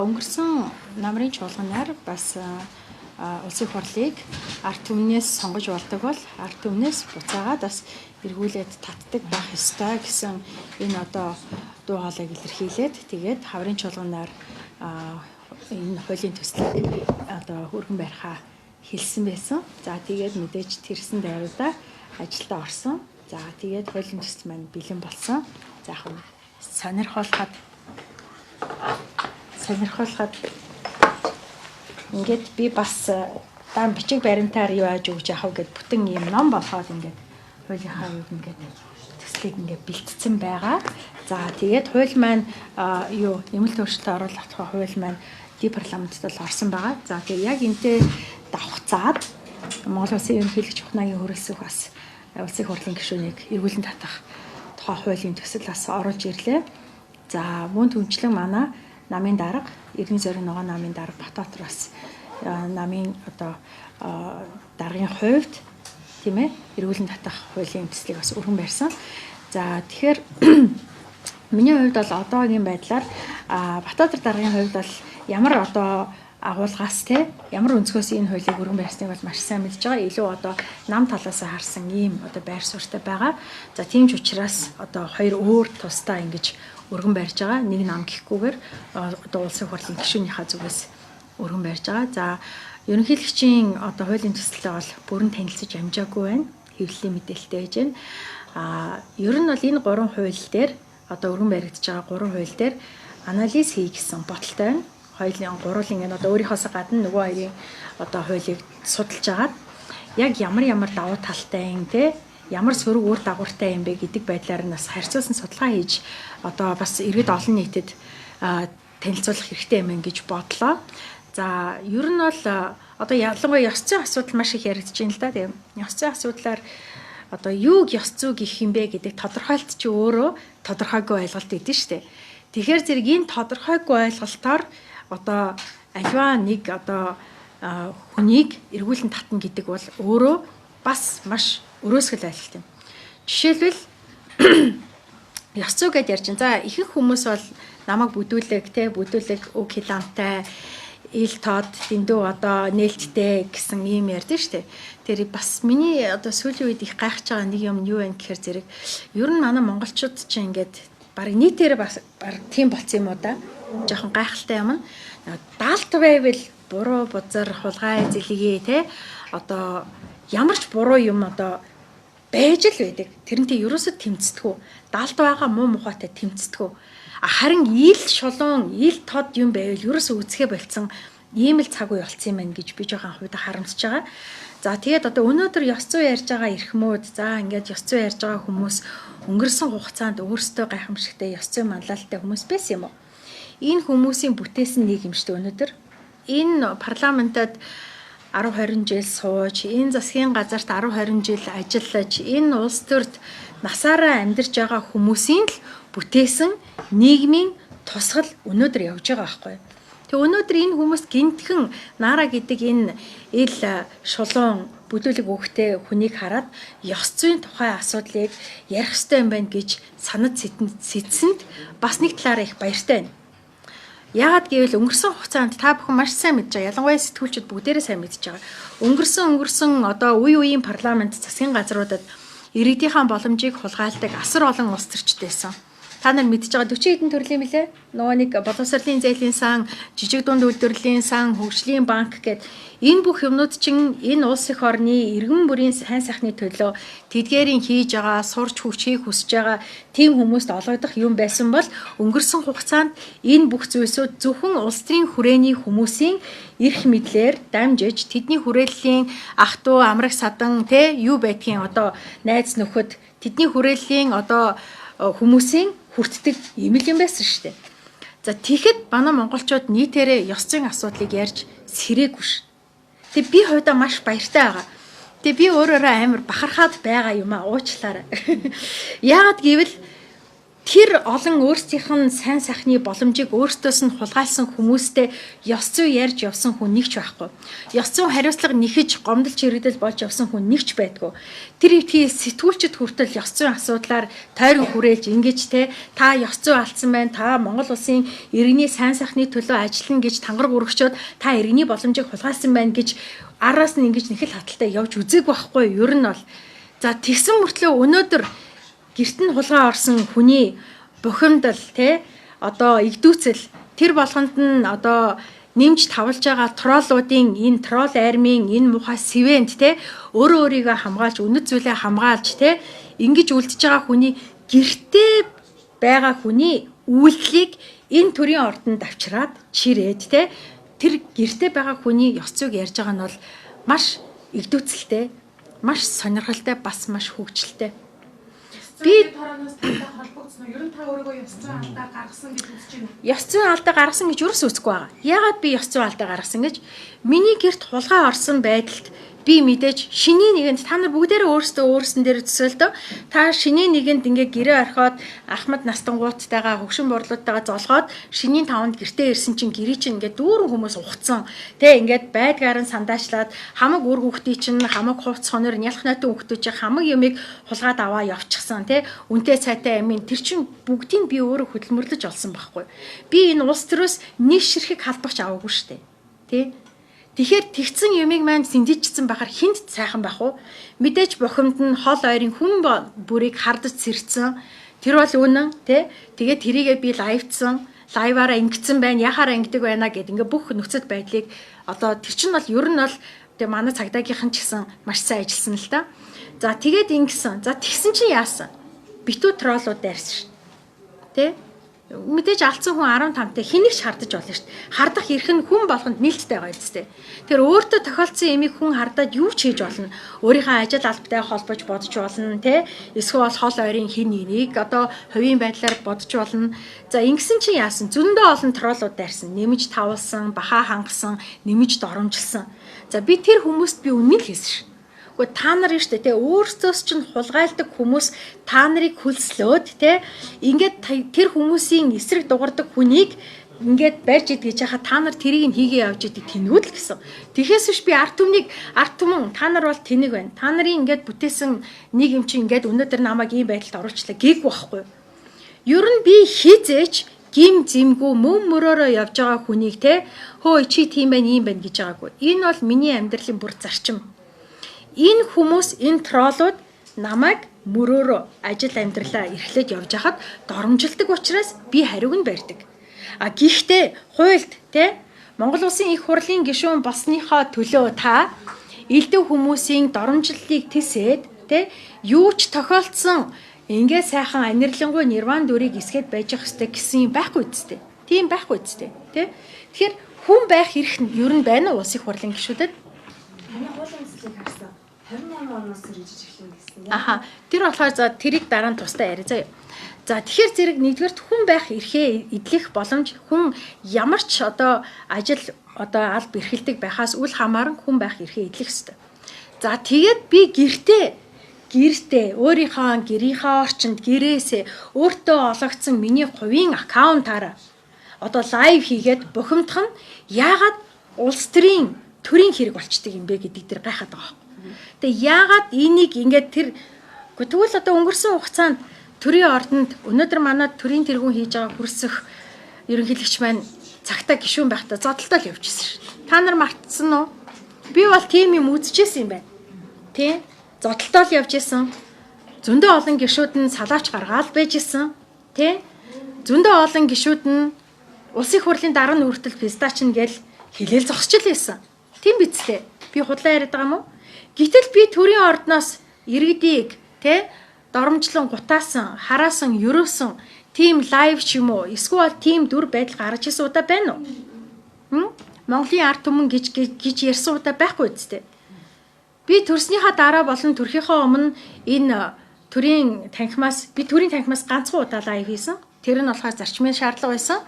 Өнгөрсөн намрын чуулганаар бас улсын хурлыг ард түмнээс сонгож болдог бол ард түмнээс буцаагаад бас эргүүлээд татдаг байх ёстой гэсэн энэ одоо дуу хоолойг илэрхийлээд, тэгээд хаврын чуулганаар энэ хуулийн төслийг одоо өргөн барихаа хэлсэн байсан. За, тэгээд мэдээж тэрсэн дайруудаа ажилдаа орсон. За, тэгээд хуулийн төсөл маань бэлэн болсон. За, яг сонирхолтой ингээд би бас дан бичиг баримтаар юу ааж өгч яах вэ гэд бүтэн юм ном болгоод ингээд хуулийнхаа юг ингээд төслийг ингээд бэлтгэсэн байгаа. За, тэгээд хууль маань юу нэмэлт өөрчлөлт оруулах тухай хууль маань ди парламентод л орсон байгаа. За, тэгээд яг энтэй давхцаад Монгол Улсын ерөнхийлөгч Ухнаагийн хөрөлсөх бас улсын хурлын гишүүнийг эргүүлэн татах тухай хуулийн төсөл бас оруулж ирлээ. За, мөн түнчлэн манай намын дарга Эрдэнэ зориг ногоон намын дарга Батбаатар бас намын одоо даргын хувьд, тийм ээ, эргүүлэн татах хуулийн төслийг бас өргөн барьсан. За, тэгэхээр миний хувьд бол одоогийн байдлаар Батбаатар даргын хувьд бол ямар одоо агуулгаас, те, ямар өнцгөөс энэ хуулийг өргөн барьсныг бол маш сайн мэдж байгаа. Илүү одоо нам талаас харсан ийм одоо байр суурьтай байгаа. За, тийм ч учраас одоо хоёр өөр тусдаа ингэж өргөн барьж байгаа. Нэг нам гэхгүйгээр одоо улсын хурлын гишүүнийхээ зүгээс өргөн барьж байгаа. За, ерөнхийлөгчийн одоо хуулийн төсөлтэй бол бүрэн танилцаж амжаагүй байна. Хэвлэлийн мэдээлэлтэй байж байна. Ер нь бол энэ гурван хууль дээр, одоо өргөн баригдаж байгаа гурван хууль дээр анализ хий гэсэн бодолтой байна. Хоёулын гурван ингэ одоо өөрийнхоос гадна нөгөө хоёрын одоо хуулийг судалж агаад яг ямар ямар давуу талтай юм, те, ямар сөрөг үр дагавартай юм бэ гэдэг байдлаар нь бас харьцуулсан судалгаа хийж одоо бас иргэд олон нийтэд танилцуулах хэрэгтэй юм гэж бодлоо. За, ер нь бол одоо ялангуяа ёс зүйн асуудал маш их яригдж байна л да. Тийм. Ёс зүйн асуудлаар одоо юуг ёс зүй гэх юм бэ гэдэг тодорхойлт чи өөрөө тодорхойгүй ойлголт өгдөн штэ. Тэгэхээр зэрэг энэ тодорхойгүй ойлголтоор одоо альва нэг одоо хүнийг эргүүлэн татна гэдэг бол өөрөө бас маш өрөөсгөл ойлголт юм. Жишээлбэл, ёс зүй гэдээ ярьж байна. За, ихэнх хүмүүс бол намайг бүдүүлэг, те, бүдүүлэг, үг хилантай, ил тод дэндүү одоо нээлттэй гэсэн ийм ярьдэн штэ. Тэр бас миний одоо сүүлийн үед их гайхаж байгаа нэг юм юу вэ гэхээр зэрэг ер нь манай монголчууд чинь ингээд баг нийтээр бас баг тийм болцсон юм уу да. Жохон гайхалтай юм. Даалт байвал буруу бузар хулгай зэлгээ, те, одоо ямар ч буруу юм одоо байж л байдаг. Тэрнтэй ерөөсөө тэмцдэггүй. Даалт байгаа муу мухайтай тэмцдэггүй. Харин ил шулуун, ил тод юм байвал ерөөсөө үзэхэ болцсон ийм л цаг үе болцсон юм байна гэж би жоохон хувьд харамсаж байгаа. За, тэгээд одоо өнөөдөр ёс зүй ярьж байгаа эрхмүүд, за, ингээд ёс зүй ярьж байгаа хүмүүс өнгөрсөн хугацаанд өөрсдөө гайхамшигтай ёс зүй манлайлалтай хүмүүс байсан юм уу? Энэ хүмүүсийн бүтээсэн нэг юм шүү дээ өнөөдөр. Энэ парламентад 10 20 жил сууж, энэ засгийн газарт 10 20 жил ажиллаж, энэ улс төрд насаараа амьдарч байгаа хүмүүсийн л бүтээсэн нийгмийн тусгал өнөөдөр явж байгаа байхгүй. Тэгээ өнөөдөр энэ хүмүүс гинтхэн Нара гэдэг энэ ил шулуун бүдүүлэг өгөхтэй хүнийг хараад ёс зүйн тухай асуудлыг ярих ёстой юм байна гэж санад сэтсэнд бас нэг талаараа их баяртай байна. Яагаад гэвэл өнгөрсөн хугацаанд та бүхэн маш сайн мэдж байгаа. Ялангуяа сэтгүүлчид бүгдээрээ сайн мэдж байгаа. Өнгөрсөн одоо үе үеийн парламент, засгийн газруудад иргэдийнхаа боломжийг хулгайлдаг асар олон улс төрчд байсан. Та нар мэдж байгаа, 40 хэдэн төрлийн мөлий. Нөгөө нэг боловсролын зээлийн сан, жижиг дунд үйлдвэрлэлийн сан, хөгжлийн банк гэд энэ бүх юмнууд чинь энэ улс эх орны иргэн бүрийн сайн сайхны төлөө тэдгээрийн хийж байгаа, сурч хүчийг хүсэж байгаа тийм хүмүүст олгодох юм байсан бол өнгөрсөн хугацаанд энэ бүх зүйлсүүд зөвхөн улс төрийн хүрээний хүмүүсийн эрх мэдлээр дамжиж тэдний хүрээллийн ах トゥ амраг садан, те, юу байдгийн одоо найз нөхөд, тэдний хүрээллийн одоо хүмүүсийн хүртдэг юм л юм байсан шүү дээ. За, тэгэхэд манай монголчууд нийтээрээ ёс зүйн асуудлыг ярьж сэрээгүй ш. Тэг би хувьдаа маш баяртай байгаа. Тэг би өөрөөрөө амар бахархаад байгаа юм а, уучлаарай. Яагаад гэвэл Тэр олон өөрсдийнх нь сайн сайхны боломжийг өөртөөс нь хулгайлсан хүмүүстэй ёс зүй ярьж явсан хүн нэг ч байхгүй. Ёс зүйн хариуцлага нэхэж гомдол чирэгдэл болж явсан хүн нэг ч байдгүй. Тэр итгий сэтгүүлчд хүртэл ёс зүйн асуудлаар тойрон хүрээлж ингэж те та ёс зүй алдсан байна. Та Монгол улсын иргэний сайн сайхны төлөө ажиллана гэж тангараг өргөчөөд та иргэний боломжийг хулгайлсан байна гэж араас нь ингэж нэхэл хаталтай явж үзээгүй байхгүй. Ер нь бол за тэгсэн мөртлөө өнөөдөр гэрт нь хулгай орсон хүний бухимдал те одоо игдүүцэл тэр болгонд нь одоо нэмж тавлж байгаа троллуудын энэ тролл армийн энэ мухай сэвэнд те өөрөө өөрийгөө хамгаалж үнэт зүйлээ хамгаалж те ингэж үлдэж байгаа хүний гэртээ байгаа хүний үйлдэлийг энэ төрийн ордонд авчираад чирээд те тэр гэртээ байгаа хүний ёс зүйг ярьж байгаа нь бол маш игдүүцэлтэй, маш сонирхолтой, бас маш хөгжилтэй. Би тороноос тантай холбогдсон уу? Ер нь та өөрийгөө ёс зүйн алдаа гаргасан гэж үзэж байна уу? Ёс зүйн алдаа гаргасан гэж юус үзэхгүй байгаа. Яагаад би ёс зүйн алдаа гаргасан гэж? Миний гэрт хулгай орсон байдалд би мэдээж шиний нэгэнд та нар бүгдээрээ өөрсдөө өөрсөн дээр төсөөлдөө. Та шиний нэгэнд ингээ гэрээ орхиод Ахмад настангууттайгаа хөгшин борлуудтайгаа золгоод шинийн таванд гэртээ ирсэн чинь гэрээ чинь ингээ дүүрэн хүмүүс ухцсан. Тэ ингээд байдгаар нь сандаачлаад хамаг үр хүүхдийн чинь хамаг хувц хонор нялх нойтон хүүхдүүд чинь хамаг юмыг хулгаад аваа явчихсан. Тэ үнтэй цайтай амийн тэр чинь бүгдийг би өөрөө хөдөлмөрлөж олсон байхгүй. Би энэ улс төрөөс нэг ширхэг халбагч аваагүй штэ. Тэ. Тэгэхээр тэгсэн юмыг маань сэнтийчсэн байхаар хинт сайхан байх уу? Мэдээж бухимд нь хол ойрын хүн бүрийг хардаж сэрцэн. Тэр бол үнэн, тэ? Тэгээд тэрийгээ би лайвдсан, лайваараа ингэсэн байна, яхаараа ингэдэг байна гэд ингээ бүх нөхцөл байдлыг одоо тэр чинь бол ер нь бол тэгээ манай цагдаагийнхан ч гэсэн маш сайн ажилласан л та. За тэгээд ингэсэн. За тэгсэн чинь яасан? Битүү троллууд дайрсан шин. Тэ? Мэдээж алдсан хүн 15-тай хэнийг ч хардаж болно шүү дээ. Хардах эрх нь хүн болгонд нээлттэй байгаа юм зү. Тэр өөртөө тохиолдсон ямиг хүн хардаад юу ч хийж болно. Өөрийнхөө ажил албатай холбож бодож болно, тэ? Эсвэл хол ойрын хин нэгнийг одоо хувийн байдлаар бодож болно. За ингэсэн чинь яасан? Зөндөө олон троллууд дайрсан. Нэмж тавлсан, бахаа хангасан, нэмж доромжилсан. За би тэр хүмүүст би үннийг хэлсэн шин. Гэхдээ та нар нь шүү дээ, тэ, өөрсдөөс чинь хулгайлдаг хүмүүс та нарыг хөлслөөд, тэ, ингээд тэр хүмүүсийн эсрэг дугардаг хүнийг ингээд барьж ид гэж яхаа та нар тэрийг нь хийгээ явж идэг тэнгүүд л гэсэн. Тэгэхээс биш би ард түмнийг ард түмэн та нар бол тэнэг байна. Та нарын ингээд бүтээсэн нэг юм чинь ингээд өнөөдөр намайг ийм байдалд оруулчлаа гээгүй байхгүй. Ер нь би хизээч гим зэмгүй мөн мөрөөрөө явж байгаа хүнийг те хөө чи тийм байна ийм байна гэж байгаагүй. Энэ бол миний амьдралын бүр зарчим. Энэ хүмүүс энэ троллууд намайг мөрөөрөө ажил амьдралаа эрхлээд явж хахад доромжилдог учраас би хариуг нь барьдаг. А гэхдээ хуульд те Монгол Улсын их хурлын гишүүн болсныхоо төлөө та элдв хүмүүсийн доромжллыг тэсээд те юу ч тохиолдсон ингээ сайхан анирлангүй нирван дүрийг эсгээд байж ах ёстой гэсэн юм байхгүй үсттэй. Тийм байхгүй үсттэй. Тэ? Тэгэхээр хүн байх эрх нь ер нь байна уу улс их хурлын гишүүдэд? Таны хуулийн төслийг харсан. 28 оноос хэрэгжиж эхлэнэ гэсэн. Аха. Тэр болохоор за тэрийг дараа нь тусдаа яриа заяа. За тэгэхээр зэрэг нэгдүгээрт хүн байх эрхээ эдлэх боломж хүн ямар ч одоо ажил одоо алба эрхэлдэг байхаас үл хамааран хүн байх эрхээ эдлэх ёстой. За тэгээд би гэртээ өөрийнхөө гэрийнхээ орчинд гэрээсээ өөртөө олгогдсон миний хувийн аккаунтаараа одоо лайв хийгээд бухимдах нь яагаад улс төрийн хэрэг болчдөг юм бэ гэдэг дээр гайхаад байгаа. Тэгээ яагаад энийг ингээд тэр тэгвэл одоо өнгөрсөн хугацаанд төрийн ордонд өнөөдөр манай төрийн тэргүүн хийж байгаа хөрсөх ерөнхийлөгч маань цагтаа гишүүн байхдаа зодолтой л явчихсан шин. Та нар мартсан уу? Би бол тийм юм үзчихсэн юм байна. Тэ? Зодолтой л явж исэн. Зөндөө олон гишүүд нь салаач гаргаал байж исэн. Тэ? Зөндөө олон гишүүд нь улсын хурлын дараа нь хүртэл пистачин гэл хэлээл зогсож л байсан. Тийм биз дээ. Би худлаа яриад байгаа юм уу? Гэтэл би төрийн ордноос иргэдийг тэ доромжлон гутаасан, хараасан, ерөөсөн тийм лайв ч юм уу, эсвэл тийм дүр байдал гарч ирсэн удаа байна уу? Монголын ард түмэн гэж гэж ярьсан удаа байхгүй үсттэй. Би төрснийхаа дараа болон төрхийнхөө өмнө энэ төрийн танхимаас би төрийн танхимаас ганцхан удаа лайв хийсэн. Тэр нь болохоор зарчмын шаардлага байсан.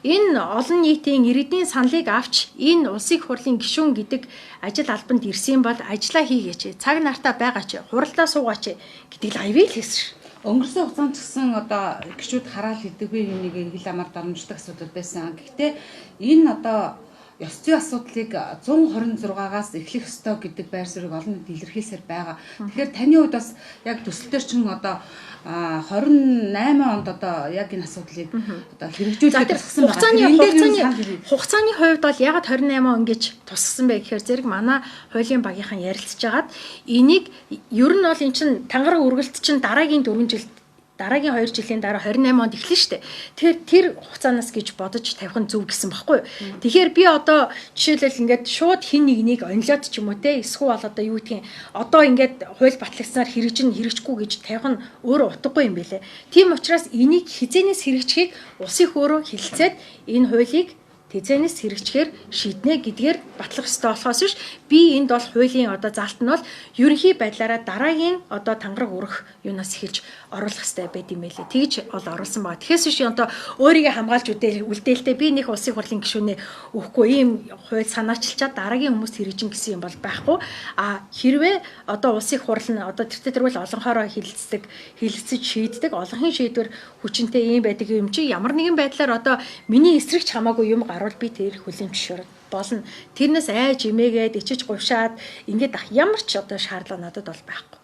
Энэ олон нийтийн иргэдийн саналыг авч энэ улсын их хурлын гишүүн гэдэг ажил албанд ирсэн бол ажлаа хийгээч, цаг нартаа байгаач, хуралдаа суугаач гэдэг лайвыг л хийсэн. Өнгөрсөн хугацаанд ч гэсэн одоо гişүүд хараал хийдэг бие биенийг хил амаар дарамждаг асуудал байсан. Гэхдээ энэ одоо ёс зүйн асуудлыг 126-аас эхлэх ёстой гэдэг байр суурийг олон нийт илэрхийлсээр байгаа. Тэгэхээр таны хувьд бас яг төсөл төр чинь одоо 28 онд одоо яг энэ асуудлыг одоо хэрэгжүүлэхэд тусгасан байгаа. Хугацааны хувьд бол ягаад 28 он гэж тусгасан бэ гэхээр зэрэг манай хуулийн багийнхан ярилцж хагаад энийг ер нь бол эн чинь тангараг үргэлт чинь дараагийн 4 жилд, дараагийн 2 жилийн дараа 28 онд эхэлнэ шүү дээ. Тэгэхээр тэр хугацаанаас гэж бодож тавих нь зөв гэсэн баггүй юу. Тэгэхээр би одоо жишээлбэл ингээд шууд хин нэгнийг онилоод ч юм уу те, эсвэл бол одоо юу гэдгийг одоо ингээд хууль батлагдсанаар хэрэгжин хэрэгжихгүй гэж тавих нь өөрөө утгагүй юм билэ. Тийм учраас энийг хизээнээс хэрэгжихийг улсын их өөрөө хэлэлцээд энэ хуулийг тэзэнээс хэрэгжихээр шийднэ гэдгээр батлах ёстой болохоос биш, би энд бол хуулийн одоо заалт нь бол ерөнхий байдлаараа дараагийн одоо тангараг өрөх юунаас эхэлж оруулах ёстой байд юм байлээ. Тэгж бол оруулсан байгаа. Тэгэхээс биш одоо өөрийгөө хамгаалж үлдээлтэй би нэг улсын хурлын гишүүнээ өгөхгүй ийм хууль санаачилчаад дараагийн хүмүүст хэрэгжин гэсэн юм бол байхгүй. А хэрвээ одоо улсын хурал нь одоо тэртээ тэрвэл олонхоороо хилэлцдэг, хилэлцэж шийддэг, олонхын шийдвэр хүчинтэй ийм байдаг юм чи ямар нэгэн байдлаар одоо миний эсрэгч хамаагүй юм гарвал би тэр хүлээн зөвшөөрөх болно. Тэрнээс айж имээгээд ичиж гувшаад ингээд ах ямар ч одоо шаардлага надад бол байхгүй.